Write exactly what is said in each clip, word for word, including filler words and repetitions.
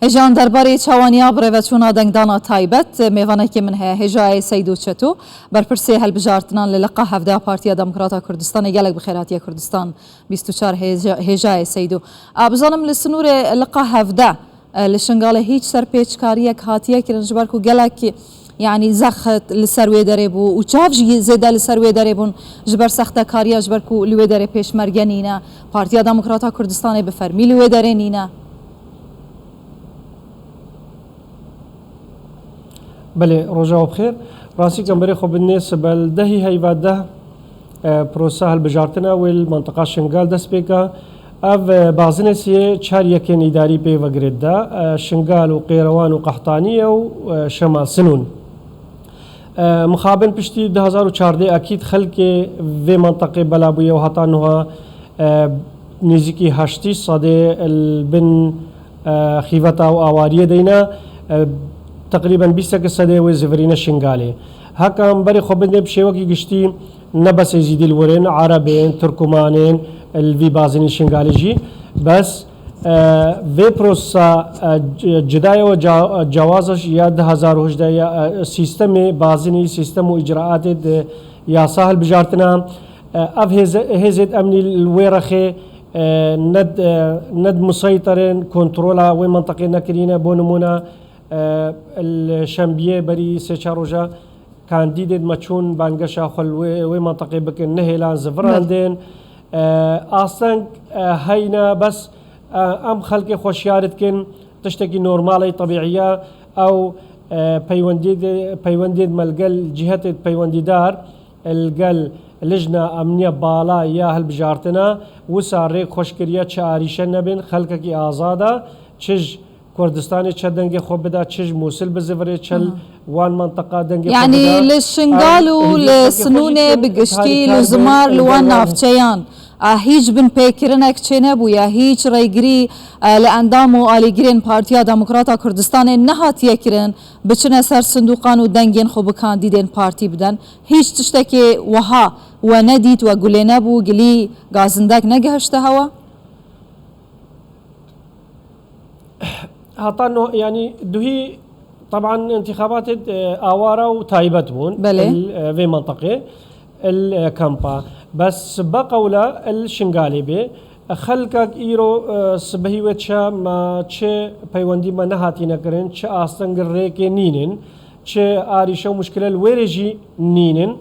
Hêjan derbarê çawaniya birêveçûna dengdana taybet, mêvanekê min heye, Hêjayê Seydo Çeto, berpirsê hilbijartinan li Liqa hevdeh a Partiya Demokrata Kurdistanê, gelek bi xêr hatiye Kurdistan bîst û çar. Hêja-, Hêjayê Seydo. A, bizanim li sinûrê Liqa hevdeh, e, li Şingalê hîç serpêçkariyek hatiye kirin, ji ber ku gelek, yanî zexit li ser wê derê bû û çav jî zêde li ser wê derê bûn ji ber sextekariya, ji ber ku li wê derê pêşmerge nîne. Partiya Demokrata Kurdistanê bi fermî li wê derê nîne. Belê, roja we bi xêr. Rastî, em berê xwe bidinê sibel dehî heyva deh, e, prosa hilbijartina wê li mentiqa Şingal dest pê ka. Ev, e, bazinê siyê çar yekên îdarî pê ve girêt da, e, Şingal û Qêrewan û Qehtanî ye û, e, Şemal Sinûn. E, mixabin piştî du hezar û çardeh ekîd xelkê vê mentiqê bela bûye û heta nuha, e, nêzîkî heştî sedê li bin, e, xîveta û awariyê de yîne, e, teqrîben bîstekî sedê wê zivirîne Şingalê. Heka em berê xwe bidinê bi şêwekî giştî ne bes Êzîdî li wir in, Erebên, Tirkumanên, li vî bazinî Şingalê jî. Bes, e, vê prosa, e, c-, cidayewa ca-, cewaza ya du hezar û hejdeh ya, e, sîstemê bazinî, sîstem û îcraatê di yasa hilbijartina, e, ev hêze-, hêzêd emnî li wê rexê, e, ned-, e, ned museytir in, kontrola wê mentiqê nekirîne. Bo nimûne, e, li şembiyê berî sê çar roja kandîdên me çûn bangeşa xwe li wê, wê mentiqê bikin, nehêlan, zivirandên. E, asteng, e, heyne, bes, e, em xelkê xwe şiyar dikin, tiştekî normal e, tebîî ye. Ew, e, peywendiyê de, peywendiyê me li gel cîhetê peywendîdar, li gel Lijna Emniya Bala ya hilbijartina, wisa rêk xweş kiriye, çi arîşe nebin, xelkekî azad e, çi ji Kurdistanê çe dengê xwe bida, çi ji Mûsil bizivirê, çi li wan mentiqa dengê xwe bida. Yanî li Şingal û li Sinûnê bi giştî, li Zimar, li wan navçeyan, a, hîç binpêkirinek çênebûye, hîç rêgirî, e, li endam û alîgirên Partiya Demokrata Kurdistanê nehatiye kirin, biçine ser sindoqan û dengên xwe bi kandîdên partî bidin. Hîç tiştekê wiha we nedît, we gulê nebû, gilî gazindek negihişte hewa? Heta no, yanî duhî, teban, întîxabatê, e, awara û taybet bûn. Belê. Il, e, vê mentiqê, il, e, kampa. Bes be qewla il Şingalê bê. Xelkek îro, e, sibehî wê çi me, çi peywendî me nehatîne kirin, çi asteng rêkê nînin, çi arîşe û muşkile li wê rê jî nînin.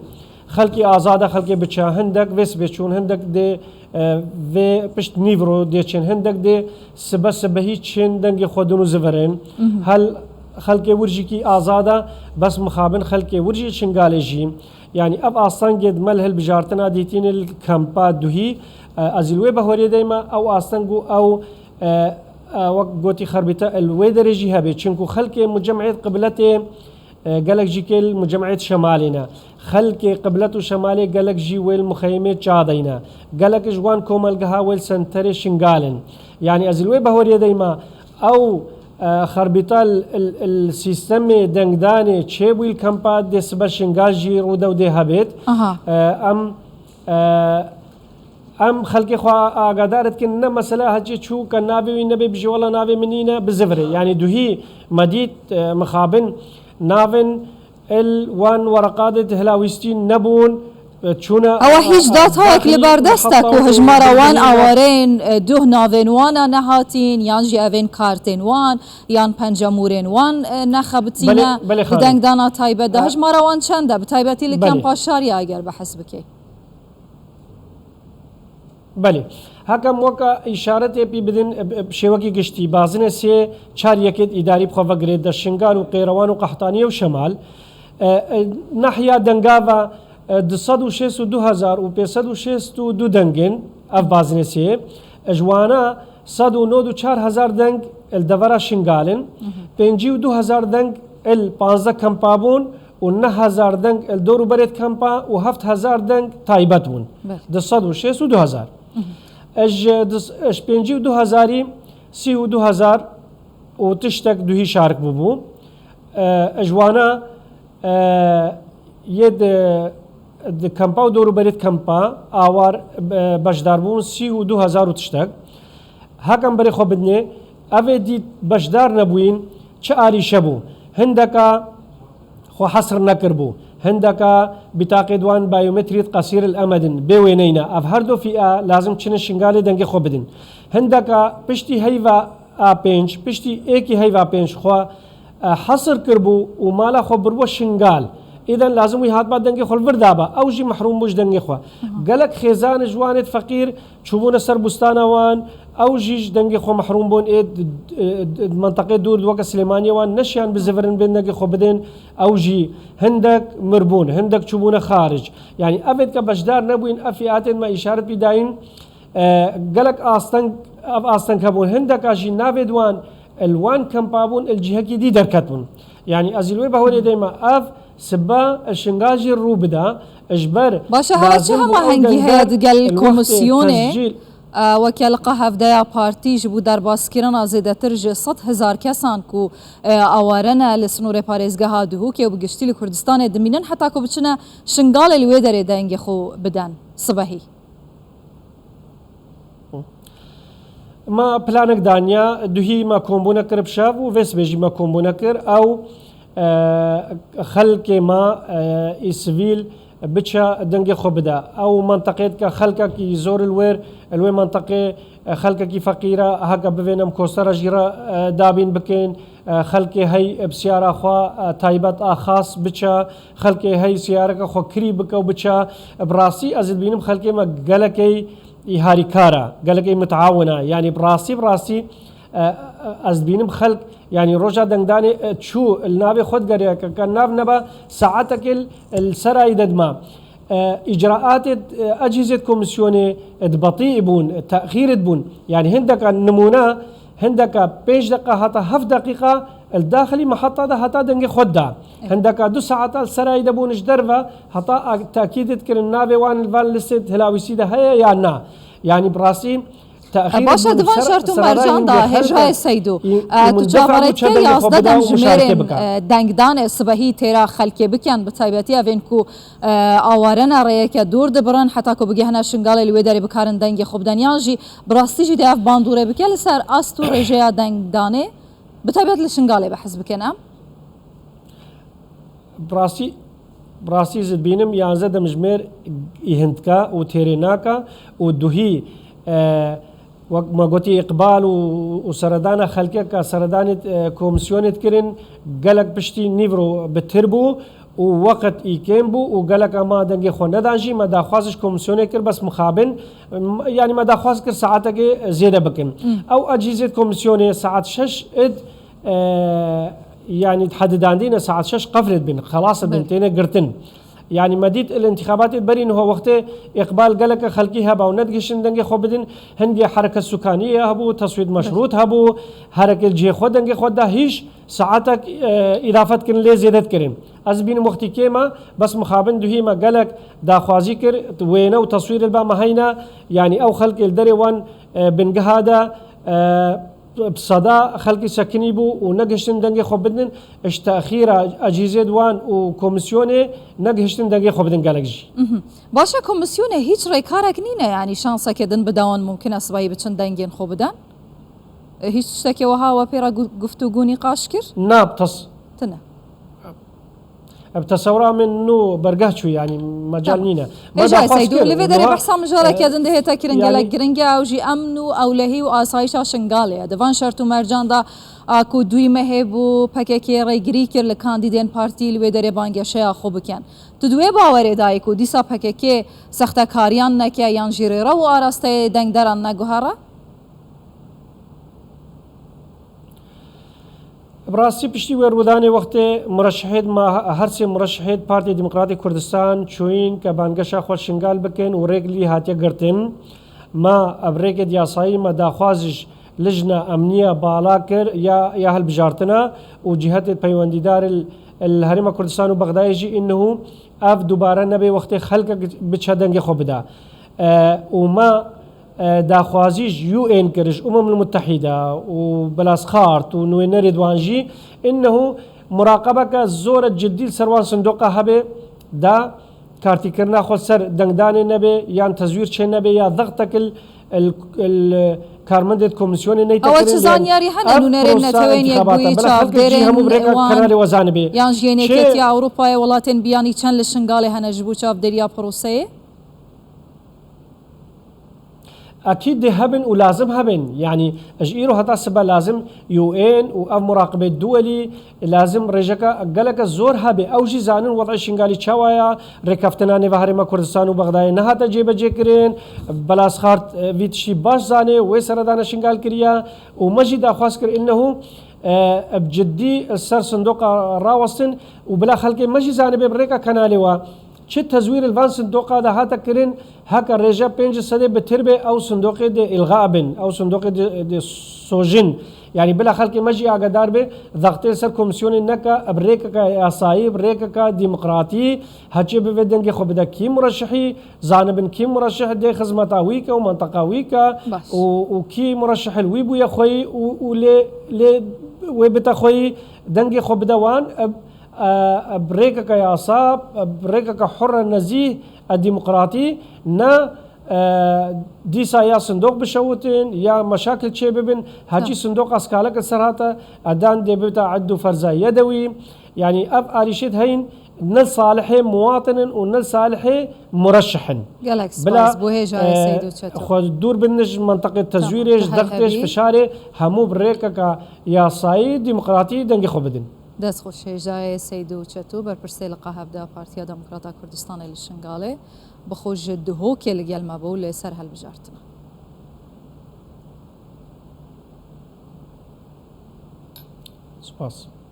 Xelkê azad e, xelkê biçe. Hindek vê sibê çûn, hindek dê, e, vê pişt nîvro dê çin, hindek dê sibe sibehî çin dengê xwe din û zivirin. Mhm. Hel xelkê wir jî kî azad e, bes mixabin xelkê wir jî Şingalê jî. Yanî ev astengê di me li hilbijartina dîtînê li kampa duhî, e, ez ê li wê bahoriyê de me, ew asteng û ew, e, e, wek gotî xerbîte li wê derê jî hebe. Çinku xelkê mucemêt qibletê, e, gelek jî kê li mucemêt şemalê ne. Xelkê qiblet û şemalê gelek jî wê li muxeyimê ça de ne. Gelek ji wan komelgeha wê li senterê Şingal in. Yanî ez ê li wê bahoriyê de me, ew, e, xerbîta li, li, li sîstemê dengdanê çêbûyî li kampa dê sibe Şingal jî rû de û dê hebêt. Aha. E, em, e, em xelkê xwe agadar dikin, ne mesela hecî çû ke navê wî nebe, bijî wela navê min nîne, bizivirê. Yanî duhî me dît, e, mixabin navin il wan wereqa de hilawîstî nebûn, e, çûne, ewa hîç, e, datayek li ber dest e ku hejmara wan awareyên, e, duh navên wana nehatîn, yan jî evên kartên wan, yan pencemûrên wan, e, nexebitîne. Belê, belê, li dengdana taybet de. E, hejmara wan çend e? Bi taybetî li, belê, kampa Şariya eger behs bikey. Belê. Hekem weke îşaretê pî bidin, bi, bi şêwekî giştî, bazinê sê çar yekêt îdarî bi xwe vegirê de Şingal û Qêrewan û Qehtaniyê û Şemal. E, e, nahya dengava, e, du sed û şêst û du hezar û pênc sed û şêst û du dengin ev bazinê sê. E, ji wana sed û nod û çar hezar deng li devera Şingal in, pêncî û du hezar deng li panzdeh kampa bûn, û neh hezar deng li dor û berê di kampa û heft hezar deng taybet bûn. Belê. Du sed û şêst û du hezar. Ji, ji pêncî û du hezarî sî û du hezar û tiştek duhî şarik bûbû. E, ji wana, e, yê di, di kampa û dor û berê di kampa awar, e, beşdar bûn sî û du hezar û tiştek. Hekem berê xwe bidinê, Evê dît beşdar nebûyîn çi arîşe bû. Hindeka xwe hesr nekiribû. Hindeka bitaqê di wan biyometrî qesîr el emed in. Bê wêneyna. Ev her du fîa lazim çinin Şingalê dengê xwe bidin. Hindeka piştî heyva a pênc, piştî êkî heyva pênc xwe, e, hesr kiribû û mala xwe biribû Şingal. Îden lazim wî hatba dengê xwe li vir daba. Ew jî mehrûm bû ji dengê xwe. Gelek xêzan ji wan êd feqîr çûbûne ser bûstana wan, ew jî ji dengê xwe mehrûm bûn. Ê d-, d-, d-, menteqê dûr weke Silêmaniyê wan neşiyan bizivirin bên dengê xwe bidên, ew jî hindek mirbûn, hindek çûbûne xaric. Yanî ev êdke beşdar nebûyîn, ev fîatên me îşaret pî dayîn, e, gelek asteng, ev asteng hebûn. Hindeka jî navê di wan, li wan kempa bûn, li cihekî dî derketbûn. Yanî ez ê li wê bawerê deyme, ev sibe Şingal jî rû bida, ji ber Baş e, hala çi lazim bû ew hemahengî heye dengder digel li wextê komisyonê? Tescîl E, weke liqa hevdeya partî ji bo derbaskirina zêdetir ji sed hezar kesan ku, e, aware ne li snorê parêzgeha Duhokê û bi giştî li Kurdistanê dimînin, heta ku biçine Şingalê li wê derê dengê xwe biden sibehî. Me planek daniya, duhî me kombûne kir bi şev û vê sibê jî me kombûne kir. Ew, e, xelkê me, e, ê sivîl biçe dengê xwe bide. Ew menteqê dike xelkekî zor li wêr, li wê menteqê, e, xelkekî feqîr e, heke bivênim kostera jî re, e, dabîn bikin, e, xelkê hey bi siyara xwe, e, taybet a xas biçe, xelkê hey siyareke xwe kirî bike û biçe. Bi rastî ez dibînim xelkê me gelekê harîkar e, gelekê mutawin e. Yanî bi rastî, bi rastî, e, e, ez dibînim xelk, yanî roja dengdanê, e, çû li navê xwe digeriyeke, ke nav nebe saetekê li, li serayî de dima. E, îcraatê, e, ecîzê komisyonê, e, di betî bûn, e, texîr bûn. Yanî hindeka nimûne, hindeka pênc deqa heta heft deqîqa li daxilî meheta de heta dengê xwe da. Hindeka du saeta li serayî de bûn ji derve heta a-, tekîd dikirin navê wan li van listê hilawîsî de heye ya na. Yanî bi rastî E, texîr baş e, bûn di van ser şert û serada mercan da hêjayê Seydo. E, tu çaverê dike yazdeh demjimêrên, e, dengdanê sibehî têra xelkê bikin, bi taybetî evên ku, e, aware ne rêyeke dûr dibirin, heta ku bigehine Şingalê li wê derê bikarin dengê xwe biden. Yan jî bi rastî jî dê ev bandorê bike li ser ast û rêjeya dengdanê, bi taybet li Şingalê behs bikin em? Bi rastî, bi rastî ez dibînim yanzdeh demjimêr ê hindka û têrê naka û duhî, e, wek me gotî, îqbal û, û seredana xelkeka seredanê, e, komîsyonê dikirin, gelek piştî nîvro bi tir bû û weqt ê kêm bû û geleka me dengê xwe nedan jî. Me daxwaz ji komîsyonê kir, bes mixabin, m-, yanî me daxwaz kir saetekê zêde bikin. Ew ecîzê komîsyonê saet şeş id E, yanî hedidandîne saet şeş qeflê dibin, xelas dibin, têne girtin. Yanî me dît li întixabatê berî niha wextê îqbal geleke xelkî heba û nedigihiştin dengê xwe bidin. Hingê hereket sukaniyê hebû, teswît meşrût hebû, herek li cihê xwe dengê xwe da, hîş saetek, e, îdafe dikirin, lê zêde dikirin. Ez bînim wextî kêm e, bes mixabin duhî me gelek daxwazî kir, wêne û teswîr li ba me heyne, yanî ew xelkê li derê wan, e, bingeha de, e, bi seda xelkî sekinî bû û negihiştin dengê xwe bidin, ji texîra ecîzê di wan û komîsyonê negihiştin dengê xwe bidin gelek jî. Mhm. Baş e, komîsyonê hîç rêkarek nîne, yanî şanseke din bide wan mumkin e sibahî biçin dengên xwe bidin? E, hîç tiştekê wiha we pê re gu-, guftûgû nîqaş kir? Na, bi tes- Tine. Ev tesewra min nû bergeh çû, yanî mecal nîne. Hêja Seydo, li vê derê behsa mijareke din dihête kirin, gelek giring e, ew jî emn û ewlehî û asayîşa Şingalê ye. Di van şert û mercan de a ku duyî mehê bû P K K rêgirî kir li kandîdên partî li wê derê banggeşeya xwe bikin. Tu di wê bawerê de yî ku dîsa P K K sextekariyan neke yan jî rêre û arasteyê dengderan neguhere? Bi rastî piştî wê rûdanê wextê mureşehêd me, her sê mureşehêd Partê Demokratê Kurdistan çûyîn ke banggeşa xwe Şingal bikin û rêk lî hatiye girtin. Me ev rêkê di yasayî me daxwaz ji Lijna Emniya Bala kir ya, ya hilbijartina û cîhetê peywendîdar li, li Herêma Kurdistan û Bexdayê jî, înniho ev dubare nebe wextê xelkek biçe dengê xwe bida. E, û me e, daxwazî ji U N kir, ji Umemul Mutehîde û Belasxart û nûênerê di wan jî, înnehu muraqebeke zor e cidî li ser wan sindoqa hebe, da kartîkirina xwe ser dengdanê nebe, yan tezwîr çê nebe, ya zextekil El, el, karmendê komîsyonê neyte ئەوە چ kirin, زانیاری هەنە ev نوونەرێن prosa نەتەوەین intixabata. Bila xelkê cî hemû bi rêka یەکبووی kanalê we zanibê. یان ژێنێکێت Çi یا ئەوروپای وڵاتێن بیانی چەند لە شنگالێ هەنە ji بوو چاودێرییا پرۆسەیە؟ Ekîd dê hebin û lazim hebin. Yanî ji îro heta sibe lazim U N û ev muraqibê duwelî lazim rêjeke geleke zor hebe. Ew jî zanin wed'ê Şingalî çawa ya, rêkeftina nêve Herêma Kurdistan û Bexdayê nehate cêbecêkirin. Bela Sixart, e, vî tiştî baş zanê, wê seredana Şingal kiriye û me jî daxwaz kir innehu, e, bi ciddî ser sindoqa rawestin û bila xelkê me jî zanibe bi rêka kanalê we. Çi tezwîr li van sindoqa de hate kirin, heke rêje pênc sedê bi tir be, ew sindoqê dê îlga bin, ew sindoqê dê, dê sojin. Yanî bila xelkê me jî agadar be, zextê li ser komîsyonê neke, bi rêkeke yasayî, bi rêkeke demokratî, heçê bivê dengê xwe bide kî mureşihî, zanibin kî mureşih dê xizmeta wî ke û menteqa wî ke Baş. û, û kî mureşih li wî bûye xweyî û, û lê, lê wê bite xweyî, dengê xwe bide wan, e, e, bi rêkeke yasa, bi rêkeke hurre nezîh, e, demokratî, ne, e, dîsa ya sindoq bişewitin, ya meşakil çê bibin, hecî Tamam. Sindoqa skalek li ser hate, e, dan dê bibite ed û ferza yedewî. Yanî ev alîşêt heyin, ne li salihê muwatin in û ne li salihê mureşih in. Gelek Bila, spas بۆ هێژایە e, سەید و چەتۆ. Xwe dûr bin ji menteqê tezwîrê, Tamam, ji dextê, ji hevî. Fişarê, hemû bi rêkeke yasayî, demokratî dengê xwe bidin. دەست خۆش. هێژایە سەید و چەتۆ، بەرپرسەی لقە هەڤدە پارتیا دموکراتا کوردستانê li Şingalê، bi xwe ji Duhokê li gel me bû lê ser hilbijartina. Spas.